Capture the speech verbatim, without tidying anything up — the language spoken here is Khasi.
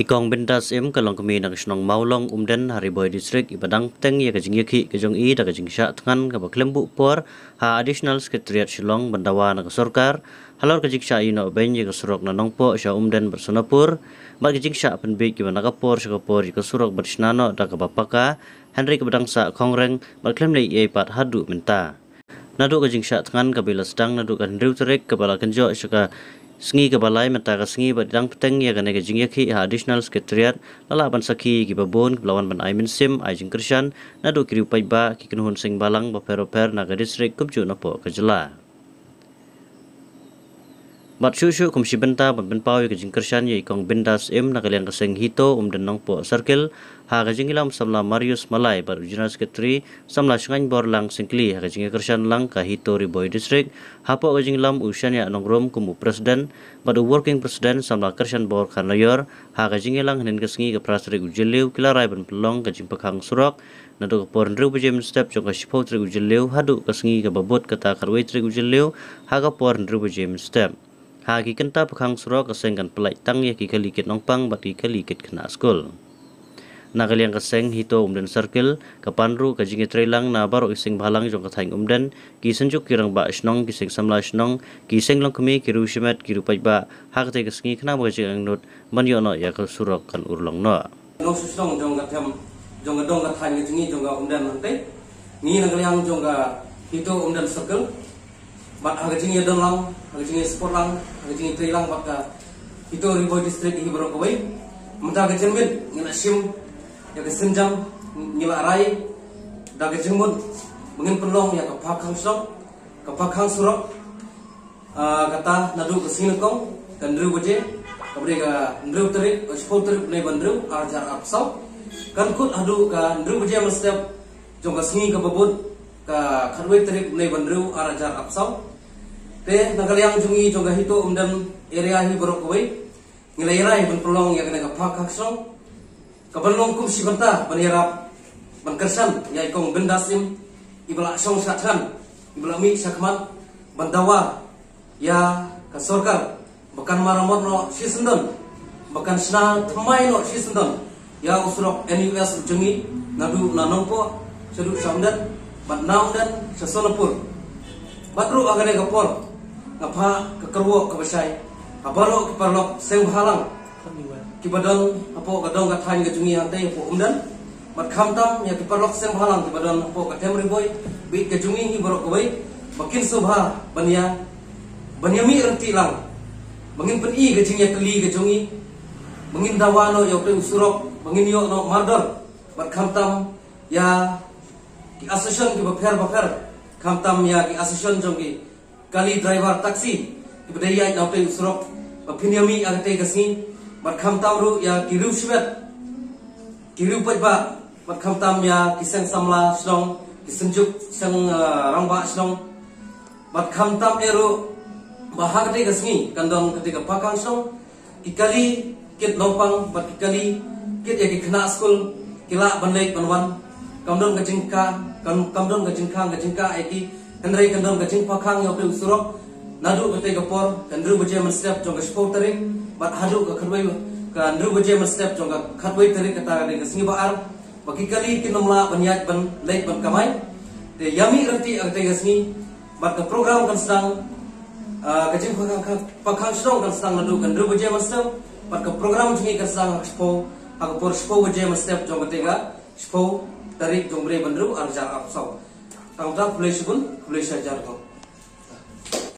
I Kong Bindas Im, ka longkmie na ka shnong Mawlong Umden ha Ri Bhoi District, iba dang bteng ïa ka jingïakhih ka jong i da ka jingshah thngan kaba khlem buh por ha Additional Secretariat Shillong ban dawa na ka sorkar halor ka jingshah ïehnoh beiñ ïa ka surok na Nongpoh sha Umden bad Sonapur, bad ka jingshah pynbiej kiba na ka por sha ka por ïa ka surok ban shna noh da kaba paka, hynrei kaba dang sah khongreng bad khlem leh ei ei pat haduh mynta. Naduh ka jingshah thngan kaba la sdang naduh ka hynriew tarik kaba la kynjoh sha ka sngi kaba lai mynta ka sngi, bad dang bteng ïa kane ka jingïakhih ha Additional Secretariat, la lah ban sakhi kiba bun kiba la wan ban ai mynsiem, ai jingkyrshan naduh ki riew paidbah, ki kynhun seng bhalang bapher bapher na ka district kumjuh napoh ka jylla. Bad shuh shuh kum shi bynta ban pynpaw ïa ka jingkyrshan ïa i Kong Bindas Im, na ka liang ka seng HITO Umden Nongpoh Circle, ha ka jingïalam samla Marius Malai bad u General Secretary samla Shngainborlang Syngkli, ha ka jingïakyrshan lang ka HITO Ri Bhoi District, hapoh ka jingïalam u Shaniah Nongrum kum u President bad u Working President samla Kyrshanbor Kharnaior, ha ka jingïalang hynnin ka sngi ka phra tarik u Jylliew, ki la rai ban pynlong ka jingpakhang surok naduh ka por hynriew baje mynstep jong ka shiphew tarik u Jylliew haduh ka sngi kaba bud kata khatwei tarik u Jylliew ha ka por hynriew baje mynstep. Ha ki kynta pakhang surok, ka seng kan pynlait tang ïa ki kali kit nongpang bad ki kali kit khynnah skul. Na ka liang ka seng HITO Umden Circle, ka pan ruh ka jingïatreilang na baroh ki seng bhalang jong ka thaiñ Umden, ki synjuk ki rangbah shnong, ki seng samla shnong, ki seng longkmie, ki riew shimet, ki riew paidbah ha katei ka sngi khnang ba ka jingangnud ban ïoh noh ïa ka surok kan urlong noh. Nongshong shnong jong ka them, jong ka dong ka thaiñ ka jong ngi jong ka Umden hangtei. Ngi na ka liang jong ka HITO Umden Circle, bad ha ka jingïadon lang, ha ka jingïasport lang, ha ka jingïatrei lang bad ka HITO Ri Bhoi District hi baroh kawei. Mynta ka jingmut ngi la shim ïa ka sienjam, ngi la rai da ka jingmut ba ngin pynlong ïa ka pakhang surok, ka pakhang surok. Ah, kata naduh ka sngi nyngkong, ka hynriew baje, kaba dei ka hynriew tarik, eh, shiphew tarik bnai ba hynriew, ar hajar arphew saw. Kan kut haduh ka hynriew baje mynstep jong ka sngi kaba bud, ka khatwei tarik bnai ba hynriew, ar hajar arphew saw. Te na ka liang jong ngi jong ka HITO Umden area hi baroh kawei, ngi la rai ban pynlong ïa kane ka pakhang surok, kaban long kum shi bynta ban ïarap, ban kyrshan ïa i Kong Bindas Im, iba la shong shah thngan, iba la mih shakhmat ban dawa ïa ka sorkar ba kan maramot noh shisyndon, ba kan shna thymmai noh shisyndon ïa u surok NUS u jong ngi, naduh na Nongpoh shaduh sha Umden, bad na Umden sha Sonapur. Bad ruh ha kane ka por nga phah ka kyrwoh kaba shai ha baroh ki paralok seng bhalang kiba don hapoh ka dong ka thaiñ ka jong ngi hangtei hapoh Umden, bad khamtam ïa ki paralok seng bhalang kiba don hapoh ka them Ri Bhoi beit ka jong ngi hi baroh kawei, ba kin sngewbha ban ïa, ban ïa mih ryntih lang, ba ngin pyni ka jingïakylli ka jong ngi, ba ngin dawa noh ïa utei u surok, ba ngin ïoh noh mardor, bad khamtam ïa ki association kiba pher bapher, khamtam ïa ki association jong ki kali driver taxi kiba dei ïaid na utei u surok, ba phin ïa mih ha katei ka sngi, bad khamtam ruh ïa ki riew shimet, ki riew paidbah, bad khamtam ïa ki seng samla shnong, ki synjuk seng, eh, rangbah shnong, bad khamtam eh ruh ba ha katei ka sngi kan don katei ka pakhang surok, ki kali kit nongpang bad ki kali kit ïa ki khynnah skul ki lah ban leit ban wan. Kam don ka jingkha, kam, kam don ka jingkhang ka jingkah ïa ki, hynrei kan don ka jingpakhang ïa utei u surok naduh katei ka por, ka hynriew baje mynstep jong ka shiphew tarik bad haduh ka khatwei, ka hynriew baje mynstep jong ka khatwei tarik, kata ka dei ka sngi ba ar, ba ki kali kin ym lah ban ïaid ban leit ban kamai. Te ïa mih ryntih ha katei ka sngi, bad ka program kan sdang, ah, ka jingpakhang, pakhang surok kan sdang naduh ka hynriew baje mynstep, bad ka program jong ngi kan sdang ha ka shiphew, ha ka por shiphew baje mynstep jong katei ka shiphew tarik jong u bnai ba hynriew, ar hajar arphew saw. Tang kata, khublei shibun, khublei shihajar kong.